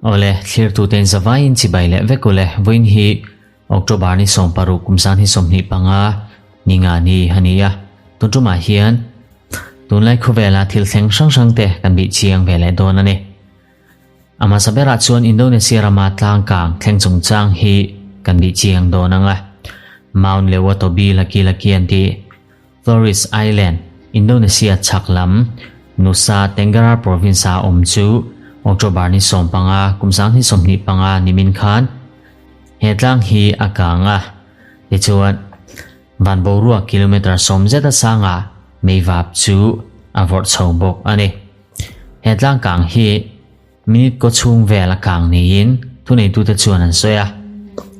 Awle, thlirtuten zavaiin chibai leh vek ule, vawiin hi October ni 16 kum 2025 ni nga ni a ni a, tun tumah hian tunlai khawvela thil thleng hrang hrang te kan bih chiang ve leh dawn a ni. A hmasa berah chuan Indonesia rama tlangkang thleng chungchang hi kan bih chiang dawn ang a. Mount Lewotobi Laki-Laki an tih Flores Island, Indonesia chhak lam Nusa Tenggara province-a awm chu October ni 15 kum 2025 nimin khan he tlang hi a kang a. Tichuan, van boruak kilometre 10 zeta sangah meivap chu a vawrh chho bawk a ni. He tlangkang hi minute kaw chhung vel a kang niin thuneitute chuan an sawi a.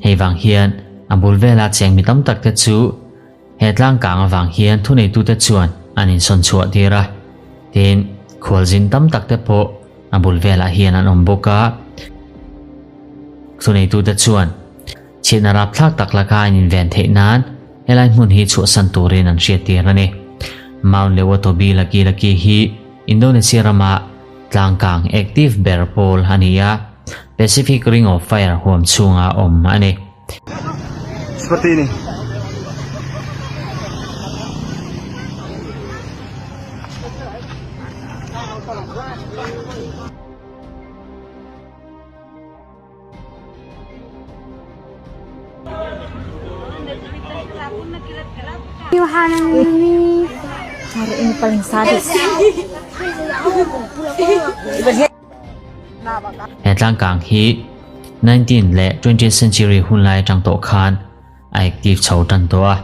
Hei vang hian a bul vela cheng mi tam tak te chu he tlangkang avang hian thuneitute chuan an insawn chhuah tir a. Tin, khualzin tam tak te pawh a bul velah hian an awm bawk a. Thuneitute chuan chhiatna rapthlak tak laka an inven theih nan helai hmun hi chhuahsan turin an hriattir a ni. Mount Lewotobi Laki Laki hi Indonesia rama tlangkang active ber pawl a ni a, Pacific Ring of Fire huam chhunga awm a ni. Seperti ini. Hari ini paling sadis. He tlangkang hi 19 leh 20th century hunlai atang tawh khan a active chho tan tawh a.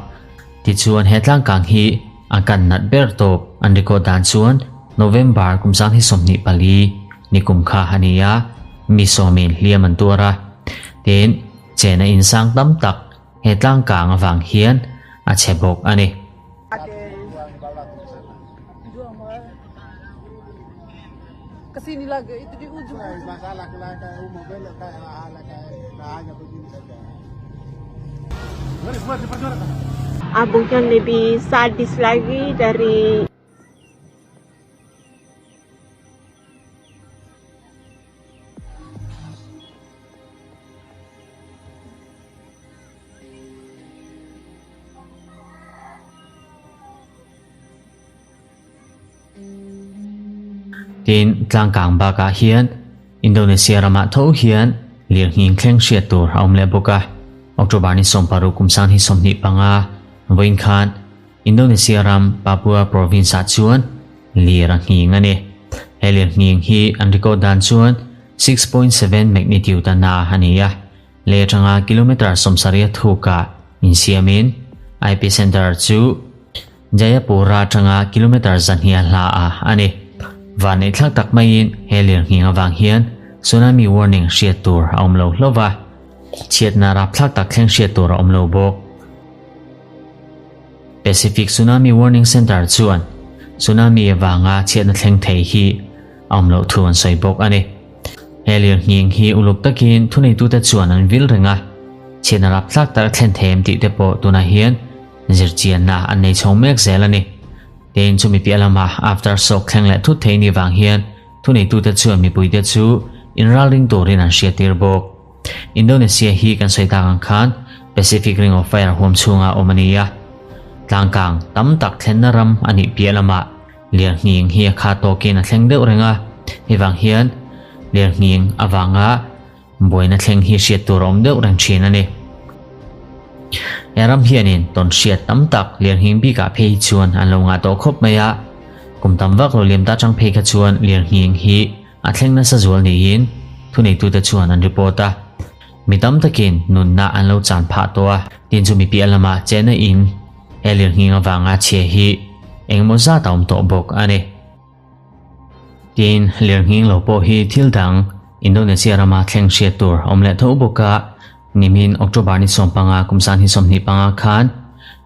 Tichuan he tlangkang hi a kan nat ber tawp an record dan chuan November kum 2024 ni kum kha a ni a, mi sawmin hliam an tuar a. Tin, chena insang tam tak he tlangkang avang hian a chhe bawk a ni. Kesini lagi itu di ujung. Masalah kayak umum belok kayak ala kayak hanya begini saja. Abangnya lebih sadis lagi dari Tin, tlangkang bakah hian Indonesia ramah tho hian lirnghing thleng hriat tur a awm leh bawk a. October ni 16 kum 2025 vawiin khan Indonesia ram Papua province ah chuan lir a nghing a ni. He lir nghing hi an record dan chuan 6.7 magnitude a na a ni a. Lei atanga kilometre 70 thukah insiamin epicenter chu Jayapura atanga kilometre 100 hla ah a ni. Vanneih thlak tak maiin he lirnghing avang hian tsunami warning hriat tur a awm lo hlauh va, chhiatna rapthlak tak thleng hriat tur a awm lo bawk. Pacific Tsunami Warning Center chuan tsunami avanga chhiatna thleng thei hi a awm loh thu an sawi bawk a ni. He lirnghing hi uluk takin thuneitute chuan an vil reng a, chhiatna rapthlak tak a thlen thei em tih te pawh tunah hian zirchianna an nei chho mek zel a ni. Tin, chumi piah lama after shock thleng leh thut thei ni vang hian thuneitute chuan mipuite chu inralring turin an hriattir bawk. Indonesia hi kan sawi tak ang khan Pacific Ring of Fire huam chhunga awm a ni a. Tlangkang tam tak thlenna ram a nih piah lamah lirnghing hi a khat tawkin a thleng deuh reng a. Hei vang hian lirnghing avanga buaina thleng hi hriat tur a awm deuh reng thin a ni. He ram hianin tawn hriat tam tak lirnghing bikah phei hi chuan an lo ngah tawh khawp mai a. Kum tam vak lo liam ta chang phei kha chuan lirnghing hi a thleng nasa zual niin thuneitute chuan an report a. Mi tam takin nunna an lo chan phah tawh a. Tin chu mi piah lama chena in he lirnghing avanga chhia hi engemaw zat a awm tawh bawk a ni. Tin, lirnghing lo pawh hi thil dang Indonesia rama thleng hriat tur a awm leh tho bawk a. Nimin October ni 15 kum 2025 khan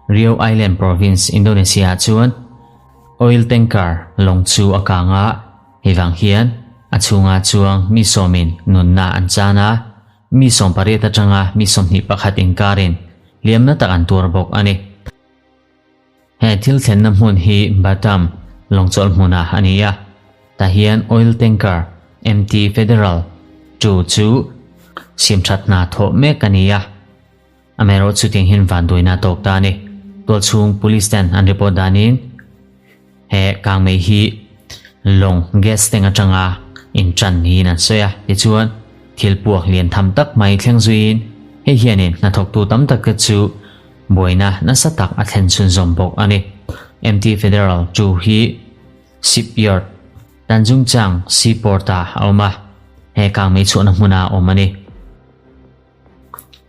Riau Island Province, Indonesia ah chuan oil tanker lawng chu a kang a. Hei vang hian a chhunga chuang mi sawmin nunna an chan a, mi 18 atanga mi 21 inkarin hliamna tak an tuar bawk a ni. He thil thlenna hmun hi Batam lawngchawlh hmunah a ni a. Tah hian oil tanker MT Federal ii chu siamthat hna thawh mek a ni a. Amaherawh chutiang hian vanduaina a tawk ta a ni. Tualchhung Police ten an report danin he kangmei hi lawng gas tank atanga intan niin an sawi a. Tichuan thil puak lian tham tak mai thleng zuiin hei hianin hnathawktu tam tak te chu buaina nasa tak a thlen chhunzawm bawk a ni. MT Federal ii hi Shipyard Tanjung Chang Seaport-ah a awm a, he kangmei chhuahna hmuna awm a ni.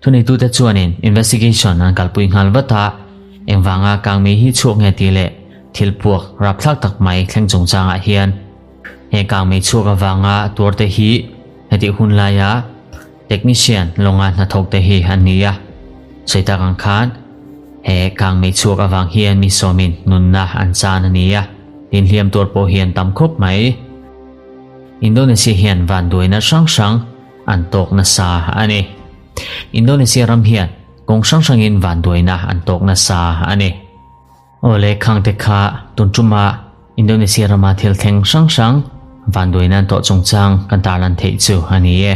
Thuneitute chuanin investigation an kalpui nghal vat a, engvanga kangmei hi chhuak nge tih leh thil puak rapthlak tak mai thleng chungchangah hian he kangmei chhuak avanga tuarte hi hetih hun laia technician lawnga hnathawkte hi an ni a. Sawi tak ang khan he kangmei chhuak avang hian mi sawmin nunna an chan a ni a, tin hliam tuar pawh hi an tam khawp mai. Indonesia hian vanduaina hrang hrang an tawk nasa a ni. Indonesia ram hian kawng hrang hrangin vanduaina an tawk nasa a ni. Awle khangte kha tun tuma Indonesia rama thil thleng hrang hrang vanduaina an tawh chungchang kan tarlan theih chu a ni e.